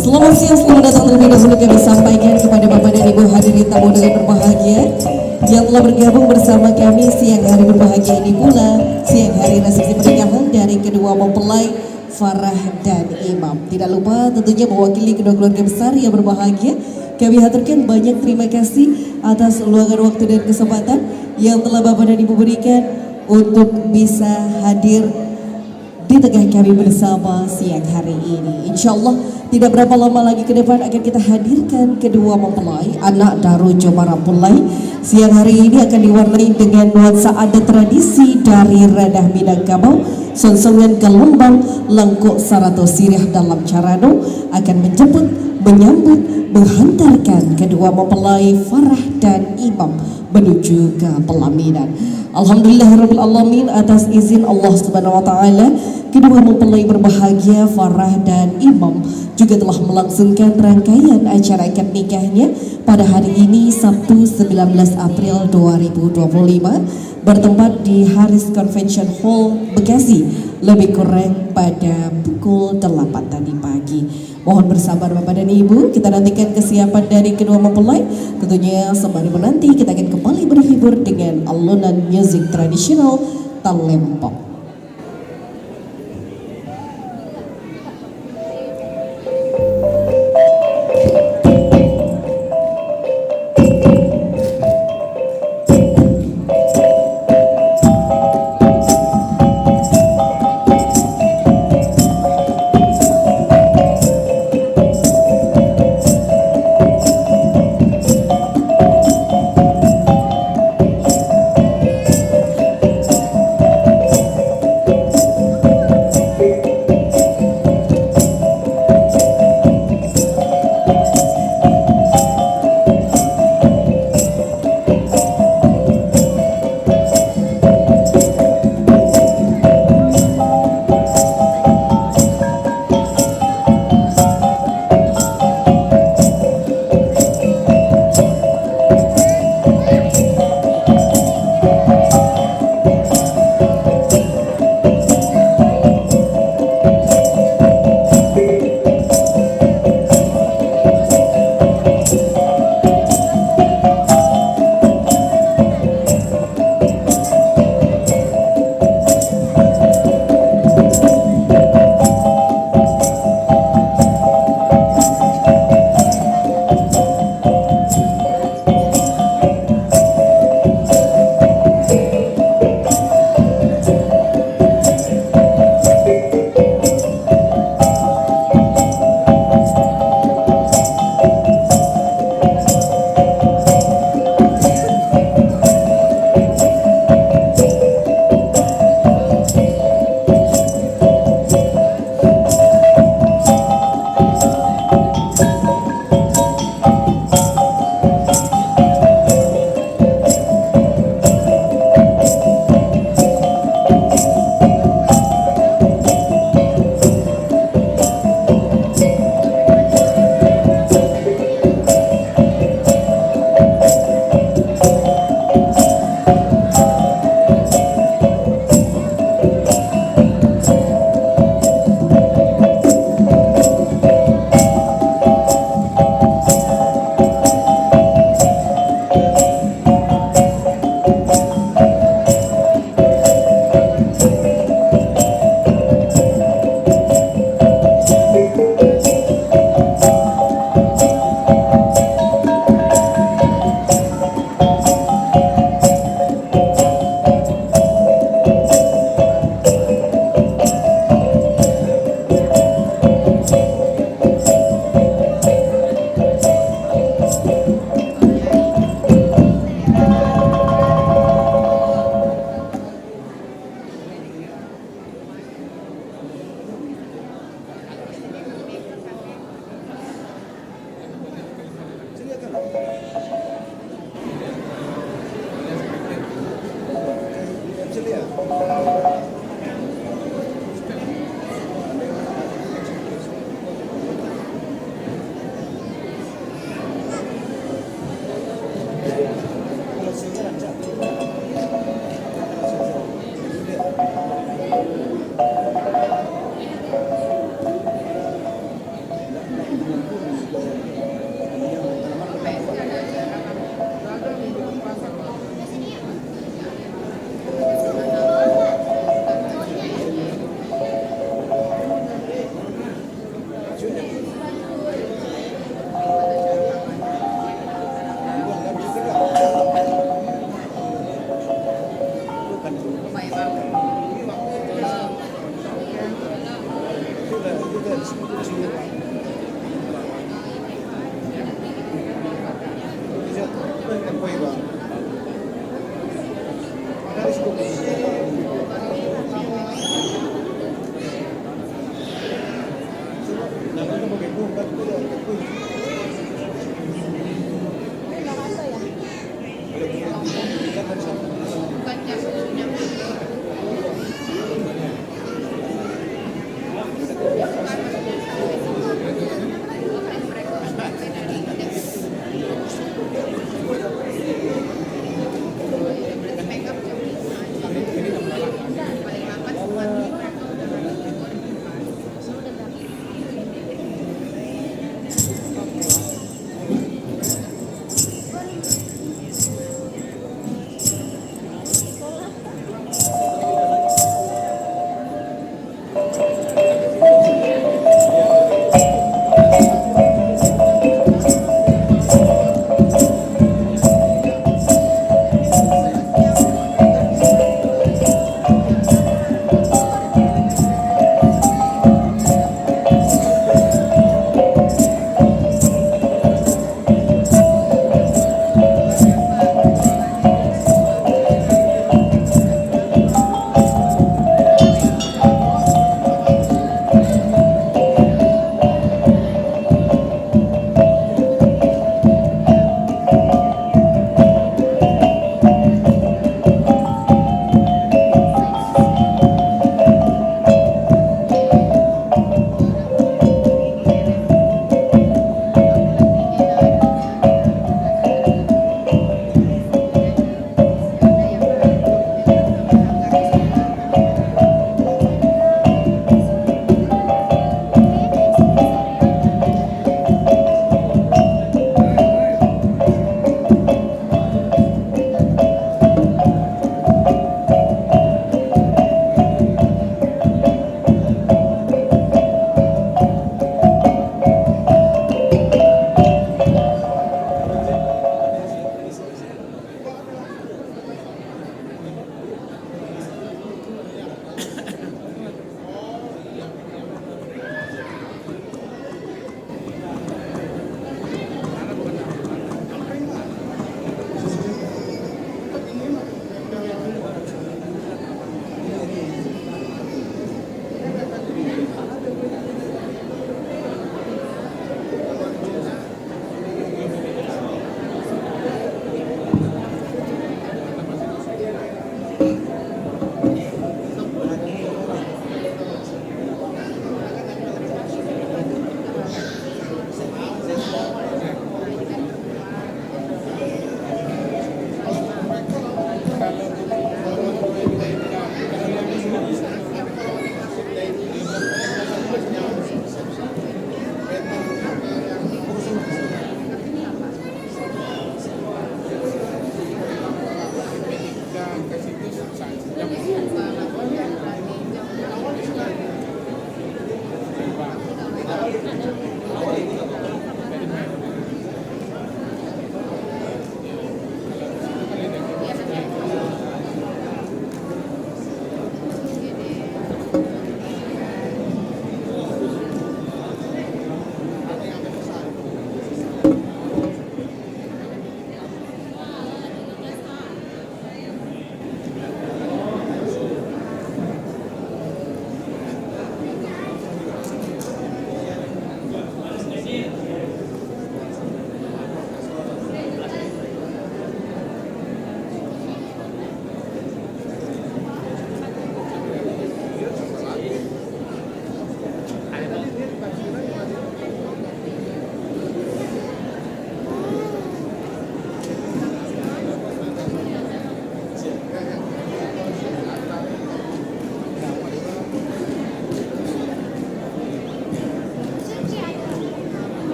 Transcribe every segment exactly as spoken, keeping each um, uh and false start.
Selamat siang, selamat datang terlebih dahulu kami sampaikan kepada Bapak dan Ibu hadirin tamu dengan berbahagia yang telah bergabung bersama kami siang hari berbahagia ini pula. Siang hari resepsi pernikahan dari kedua mempelai Farah dan Imam. Tidak lupa tentunya mewakili kedua keluarga besar yang berbahagia, kami haturkan banyak terima kasih atas luangan waktu dan kesempatan yang telah Bapak dan Ibu berikan untuk bisa hadir di tengah kami bersama siang hari ini. Insya Allah, tidak berapa lama lagi ke depan akan kita hadirkan kedua mempelai, anak daro jo marampulai. Siang hari ini akan diwarnai dengan nuansa adat tradisi dari ranah Minangkabau, songsongan galombang, langkok sarato siriah dalam carano akan menjemput, menyambut, menghantarkan kedua mempelai Farah dan Imam menuju ke pelaminan. Alhamdulillahirabbil alamin, atas izin Allah Subhanahu wa Ta'ala, kedua mempelai berbahagia Farah dan Imam juga telah melangsungkan rangkaian acara akad nikahnya pada hari ini, Sabtu, sembilan belas April dua ribu dua puluh lima, bertempat di Haris Convention Hall, Bekasi, lebih kurang pada pukul delapan tadi pagi. Mohon bersabar Bapak dan Ibu, kita nantikan kesiapan dari kedua mempelai. Tentunya sembari menanti, kita akan kembali berhibur dengan alunan musik tradisional Talempong.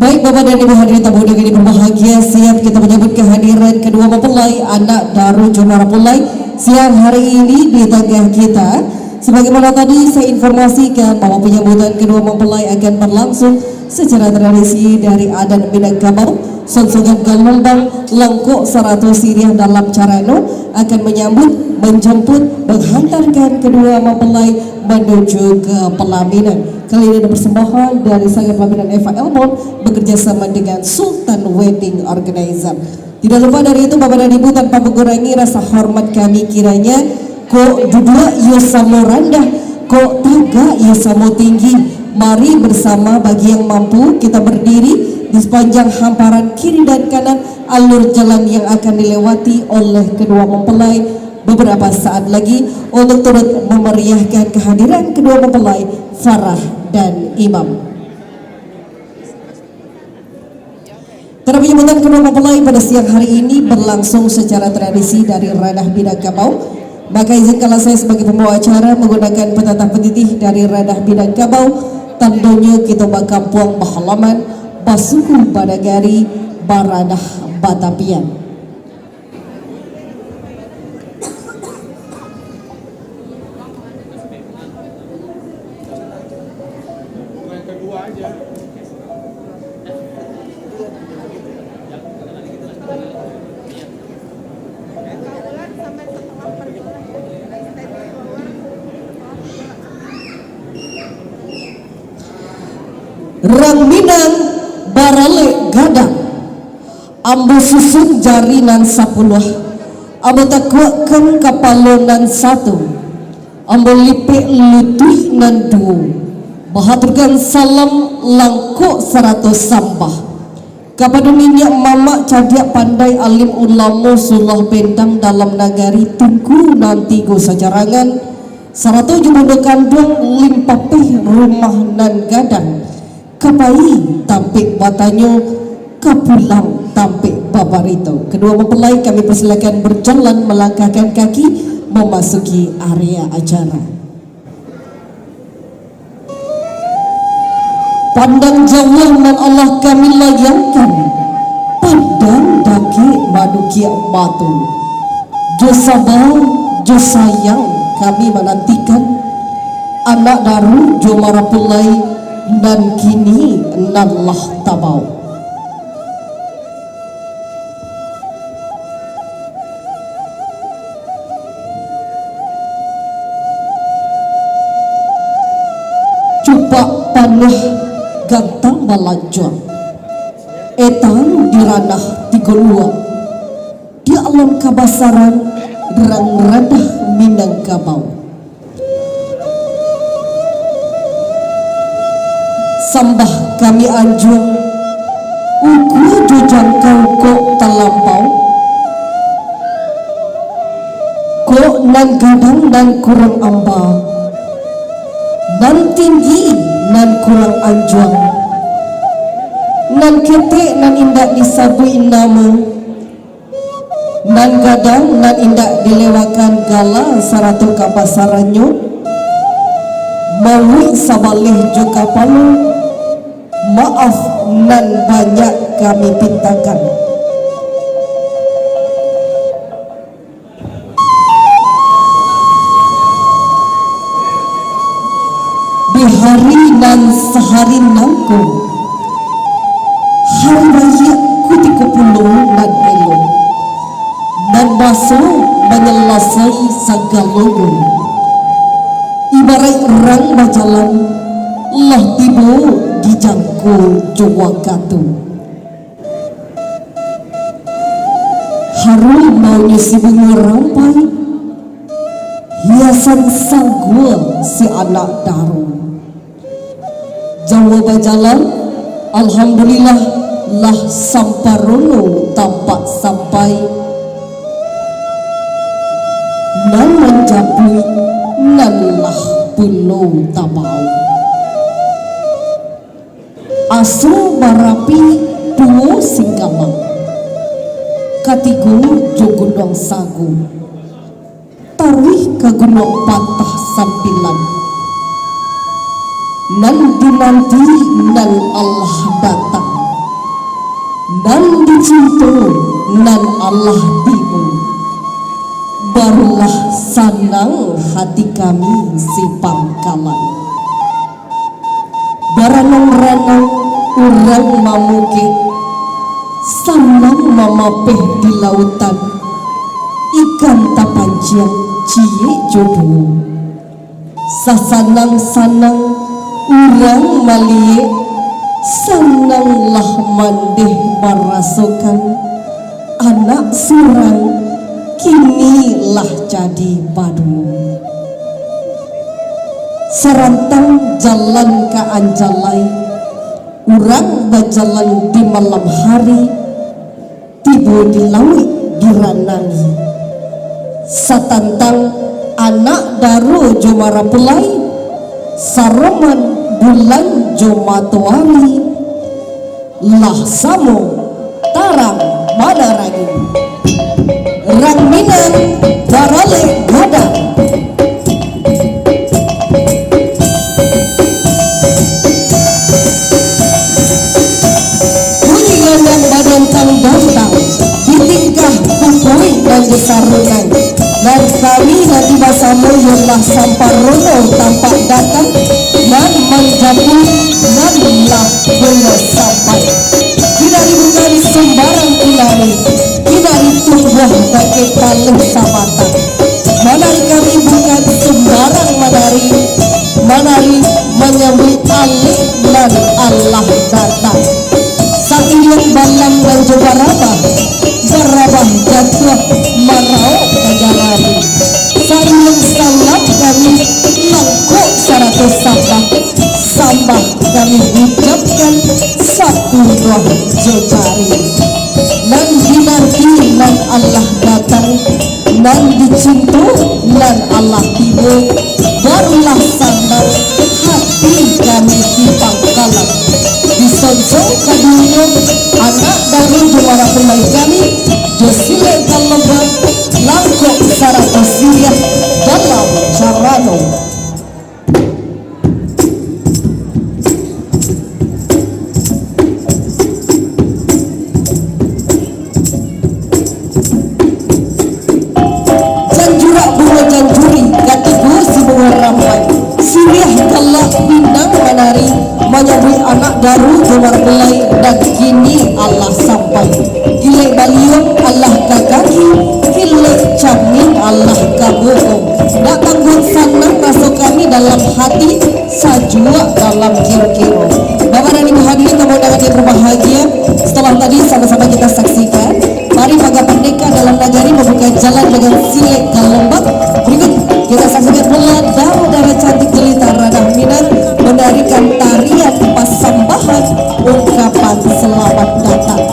Baik, Bapak dan Ibu hadirin tamu undangan yang berbahagia, siap kita menyambut kehadiran kedua mempelai, anak Daru Jomara Pulai, siang hari ini di tengah kita. Sebagaimana tadi saya informasikan bahwa penyambutan kedua mempelai akan berlangsung secara tradisi dari adat Minangkabau. Songsokan galombang langkok sarato siriah dalam carano akan manyambut, manjamput, manghantarkan kadua mempelai manuju ka palaminan. Kali ini ada persembahan dari Sanggar Pelaminan F A L Mall bekerjasama dengan Sultan Wedding Organizer. Tidak lupa dari itu, Bapak dan Ibu, tanpa mengurangi rasa hormat kami kiranya, kok duduak iyo samo randah, kok tagak iyo samo tinggi. Mari bersama bagi yang mampu, kita berdiri di sepanjang hamparan kiri dan kanan alur jalan yang akan dilewati oleh kedua mempelai beberapa saat lagi untuk turut memeriahkan kehadiran kedua mempelai Farah dan Imam. Karena penyambutan kedua mempelai pada siang hari ini berlangsung secara tradisi dari ranah Minangkabau, maka izinkanlah saya sebagai pembawa acara menggunakan petatah petitih dari ranah Minangkabau, tandonyo kito bakampuang, bahalaman, basuku banagari, baranah batapian. Rang Minang baralek gadang. Ambo susun jari nan sapuluah, ambo takuakkan kapalo nan satu, ambo lipek lutuik nan duo, bahaturkan salam langkok sarato sambah kapado niniak mamak cadiak pandai alim ulamo suluah bendang dalam nagari Tungku nan tigo sajarangan, sarato jo bundo kanduang limpapeh rumah nan gadang. Ka pai tampek batanyo, ka pulang tampek babarito. Kedua mempelai kami persilakan berjalan melangkahkan kaki memasuki area acara. Pandang jauah nan alah kami layangkan, pandang dakek manukiak mato. Jo saba, jo sayang kami manantikan anak daru jo marapulai nan kini nan lah tabao. Cupak panuah gantang balanjuang, etang di ranah tigo luak. Di alam kabasaran rang ranah Minangkabau. Sambah kami anjuang, ukua jo jangkau kok talampau, kok nan gadang nan kurang amba, nan tinggi nan kurang anjuang, nan ketek nan indak disabuik namo, nan gadang nan indak dilewakan gala sarato kabasarannyo, mauik sabaleh jo kapalo, maaf nan banyak kami pintakan. Di hari nan sahari nangko, hari baiak kutiko pulo nan elok, nan baso manyalasai sagalonyo. Ibaraik rang bajalan, lah tibo di jangko jo wakatu. Harum baunyo si bungo rampai, hiasan sanggua si anak daru. Jauah bajalan, alhamdulillah, lah samparono tampak sampai, nan manjapuik nan lah pulo tabao. Aso barapi duo Singgamang, katigo jo Gunuang Sagu, taruih ka Gunuang Patah Sambilan. Nan dinanti nan alah datang, nan dicinto nan alah tibo, barulah sanang hati kami si Pangkalan. Baranang-ranang urang mamukek, Sanang mamapeh di lautan, ikan tapanciang ciek jo duo. Sasanang-sanang urang maliek, sananglah mandeh marasokan, anak surang kini lah jadi baduo. Sarantang jalan ka Anjalai, urang bajalan di malam hari, tibo di lauik di Ranangi. Satantang anak daro jo marapulai, saroman bulan jo matoari, lah samo tarang manarangi. Rang Minang baralek gadang. Bunyi gandang badantang-dantang, di tingkah kukuik nan jo sarunai. Nan kami nanti basamo yolah samparono tampak datang, nan manjapuik nan lah bulo sampai. Kinari bukan sumbarang kinari, kinari tumbuah bakeh taluih sabatang. Manari kami bukan sumbarang manari, manari manyambuik alek nan alah datang. Sairiang balam nan jo barabah, barabah jatuah maraok ka jalabu. Sairiang salam kami langkok sarato sambah, sambah kami ucapkan sapunuah jo jari. Nan dinanti nan alah datang, nan dicinto nan alah tibo, barulah sanang hati kami di Pangkalan. Disonsong kaduonyo anak daro jo marapulai kami, jo silek galobak, langkok sarato siriah dalam carano. Janjurak bungo janjuri, katigo si bungo rampai. Siriah galak pinang manari, manyambuik anak daro jo marapulai, nan kini alah sampai. Kilek baliang alah ka kaki, kilek camin alah ka muko. Ndak tangguang sanang raso kami dalam hati, sajuak dalam kiro-kiro. Bapak dan Ibu hadirin tamu undangan yang berbahagia, setelah tadi sama-sama kita saksikan, Tari Paga Pandeka dalam Nagari membuka jalan dengan silek galombang. Berikut kita saksikan pula dara-dara cantik jelita Ranah Minang menarikan tarian pasambahan ungkapan selamat datang.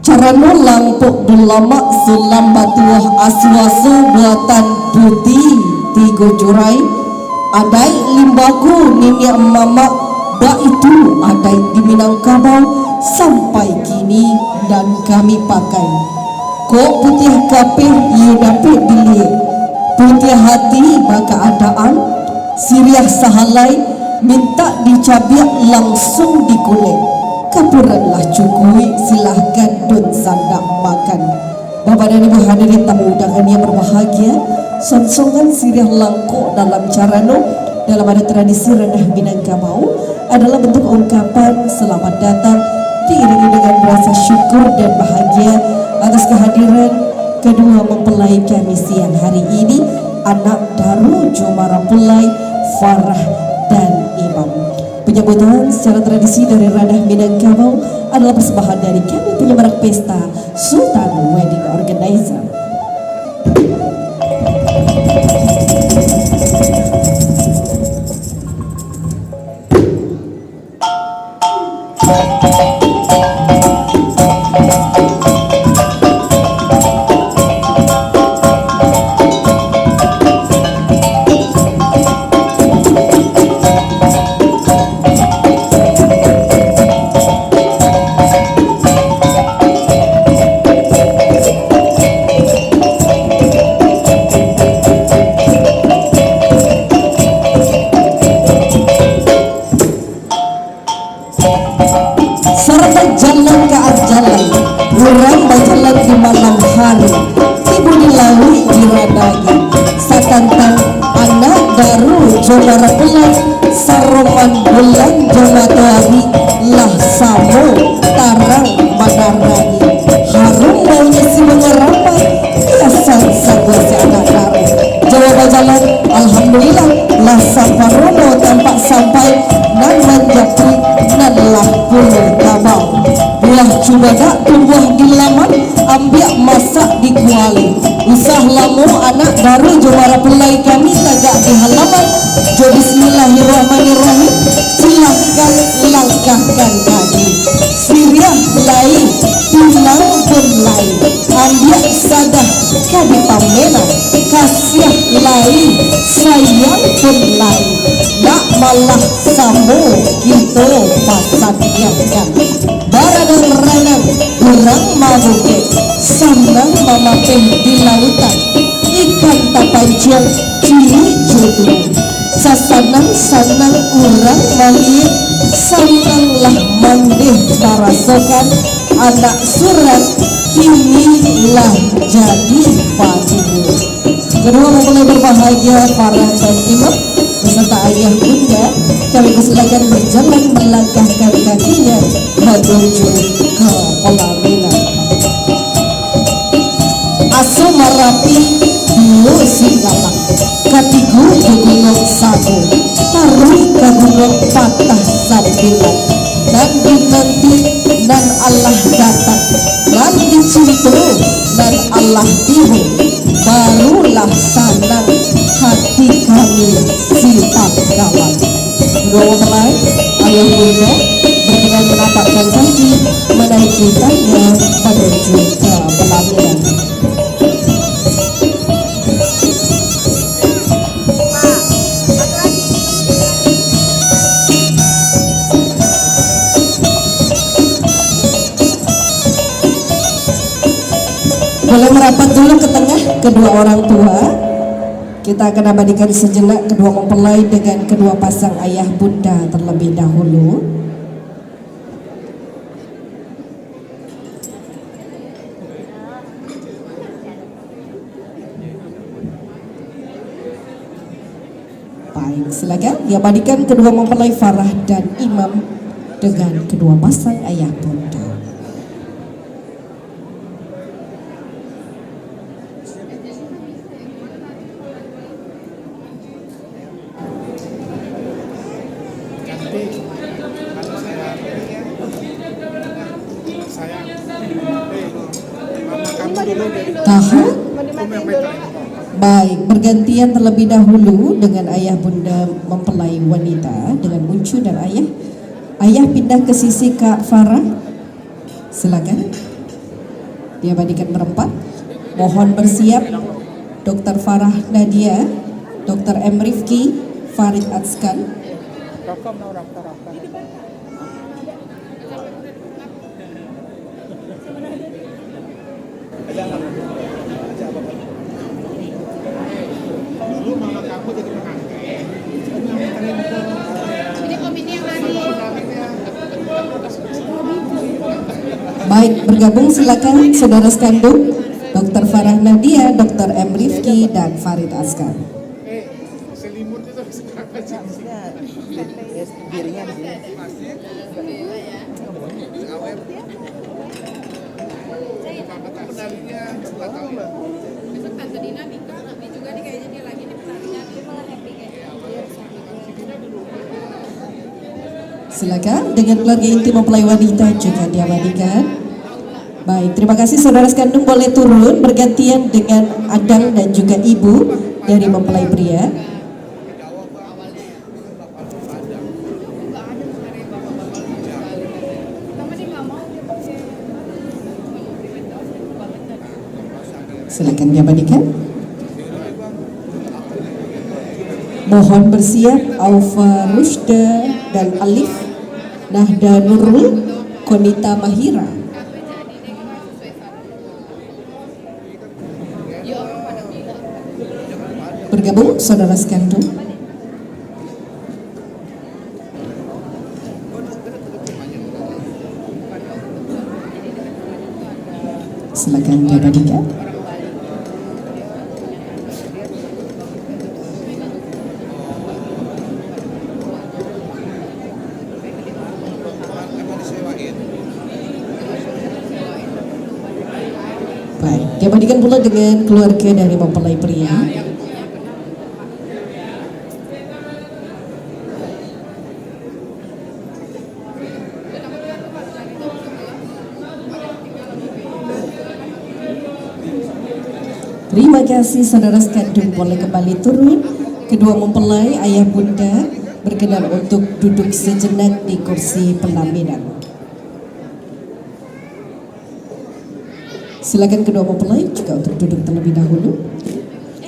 Carano langkok dulamak sulam batuah asuaso buatan puti tigo curai, adaik limbago niniak mamak, baitu adaik di Minangkabau sampai kini nan kami pakai. Kok putiah kapeh iyo dapek diliek, putiah hati bakaadaan, siriah sahalai mintak dicabiak langsuang dikulek. Kapuranlah cukuik, silahkan dun sandak makan. Bapak dan Ibu hadirin tamu undangan yang berbahagia, sonsongan siriah langkok dalam carano, dalam adat tradisi Ranah Minangkabau, adalah bentuk ungkapan selamat datang, diiringi dengan rasa syukur dan bahagia atas kehadiran kedua mempelai kami siang hari ini, anak daro jo marapulai Farah dan Imam. Penyambutan secara tradisi dari Ranah Minangkabau adalah persembahan dari kami penyemarak pesta, Sultan Wedding Organizer. Sarata jalan ka Anjalan, urang bajalan di malam hari, tibo di lauik di Ranangi, satantang anak daro Jo marapulai, saroman bulan jo matoari, lah samo tarang manarangi. Harum baunyo si bungo rampai, hiasan sabuah si anak daro. Jawa bajalan, alhamdulillah, lah saparono tampak sampai, nan manjapri, nan lah pulo tabang. Buah cubadak tumbuah di laman, ambiak masak di kuali. Usah lamo anak daro jo marapulai kami tagak di halaman. Jo bismillahirrahmanirrahim, silahkan langkahkan kaki. Siriah lai, pinang pun lai, ambiak sadah ka dipamenang. Kasiah lai, sayang pun lai, nak malah samo kito pasandiangkan. Baradang-radang urang mabukek, sanang mamapeh di lautan. Ikan tapanciang cilik jo duo. Sasanang-sanang urang maliek, sananglah mandeh marasokan, anak surang kini lah jadi paduo. Kedua mempelai berbahagia, Farah dan Imam, beserta ayah bunda, kami persilakan berjalan melangkahkan kakinya menuju ke pelaminan. Aso Marapi duo Singgalang, katigo jo Gunuang Sago, taruih ka Gunuang Patah Sambilan, nan dinanti nan alah datang, nan dicinto nan alah tibo, barulah sanang hati kami si panggalan. Kedua mempelai, ayah bunda, berkenan menapakkan kaki, menaiki tangga menuju ke pelaminan. Boleh merapat dulu ke tengah, kedua orang tua. Kita akan abadikan sejenak kedua mempelai dengan kedua pasang ayah bunda terlebih dahulu. Baik, silakan diabadikan kedua mempelai Farah dan Imam dengan kedua pasang ayah bunda. Tahan. Baik, bergantian terlebih dahulu dengan ayah bunda mempelai wanita dengan Uncu dan ayah. Ayah pindah ke sisi Kak Farah. Silakan. Diabadikan berempat. Mohon bersiap, Doktor Farah Nadia, Doktor M Rifki, Farid Atskan. Baik, bergabung silakan saudara sekandung, Doktor Farah Nadia, Doktor M Rifki, dan Farid Askar. Silakan, dengan keluarga inti mempelai wanita juga diabadikan. Baik, terima kasih saudara sekandung, boleh turun bergantian dengan adang dan juga ibu dari mempelai pria. Silakan diabadikan. Mohon bersiap, Aufa Rushda dan Alif, Nahda Nurul, Konita Mahira. Bergabung saudara sekandung. Silakan diabadikan. Baik, diabadikan pula dengan keluarga dari mempelai pria. Terima kasih, saudara sekandung. Boleh kembali turun. Kedua mempelai, ayah bunda, berkenan untuk duduk sejenak di kursi pelaminan. Silakan kedua mempelai juga untuk duduk terlebih dahulu.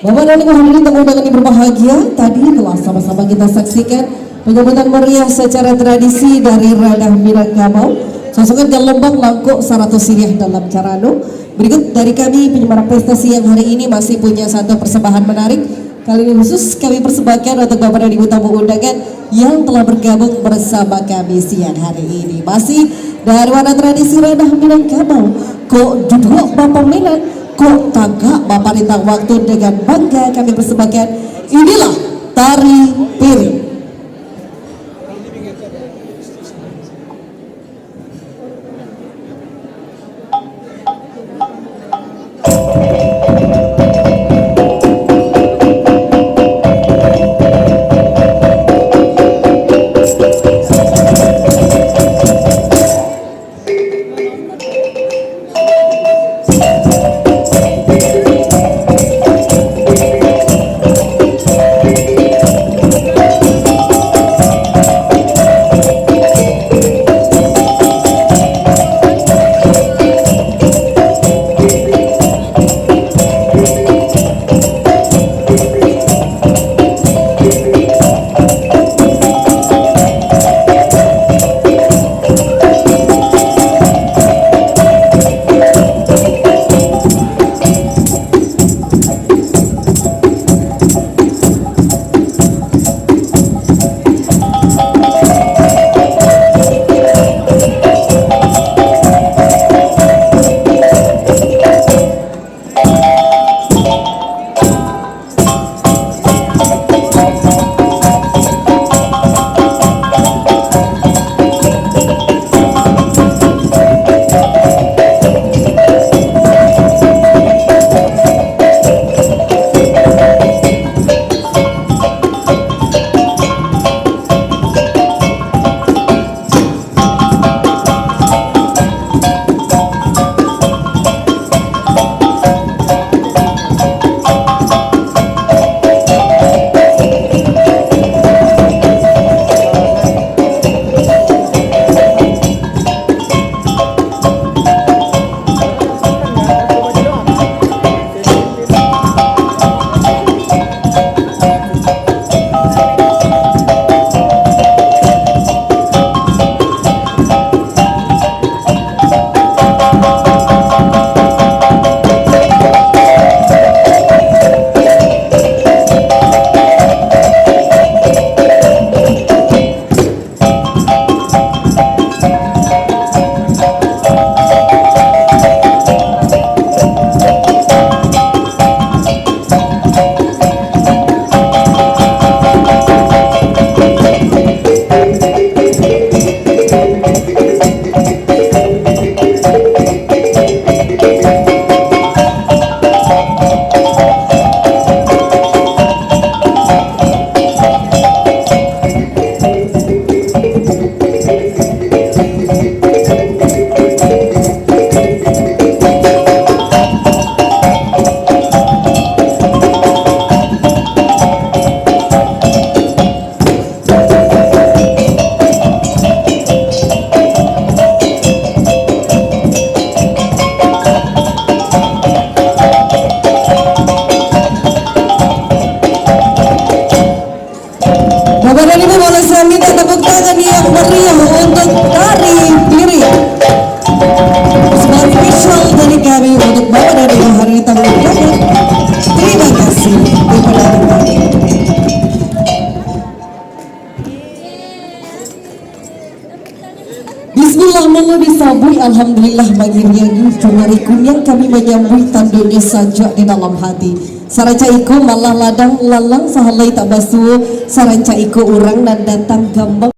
Bapak dan Ibu hadirin tamu undangan yang berbahagia, tadi telah sama-sama kita saksikan penyambutan meriah secara tradisi dari Ranah Minangkabau, sosongan Galombang Langkok Sarato Siriah dalam Carano. Berikut dari kami, penyemarak prestasi yang hari ini masih punya satu persembahan menarik. Kali ini khusus kami persembahkan untuk Bapak dan Ibu tamu undangan yang telah bergabung bersama kami siang hari ini. Masih dari Ranah Tradisi Ranah Minangkabau, kok duduak bapamenan, kok tagak baparintah waktu, dengan bangga kami persembahkan, inilah tari piring. Bapak dan Ibu, boleh saya minta tepuk tangan yang meriah untuk tari piring. Sebuah spesial dari kami untuk Bapak dan Ibu hadirin tamu undangan. Terima kasih. Bismillah, mangko disabuik, alhamdulillah, mangiringi jumari kuniang kami manyambuik tandonyo sajak di dalam hati. Sarancak iko malah ladang lalang sahalai tak basuo, sarancak iko urang nan datang gambang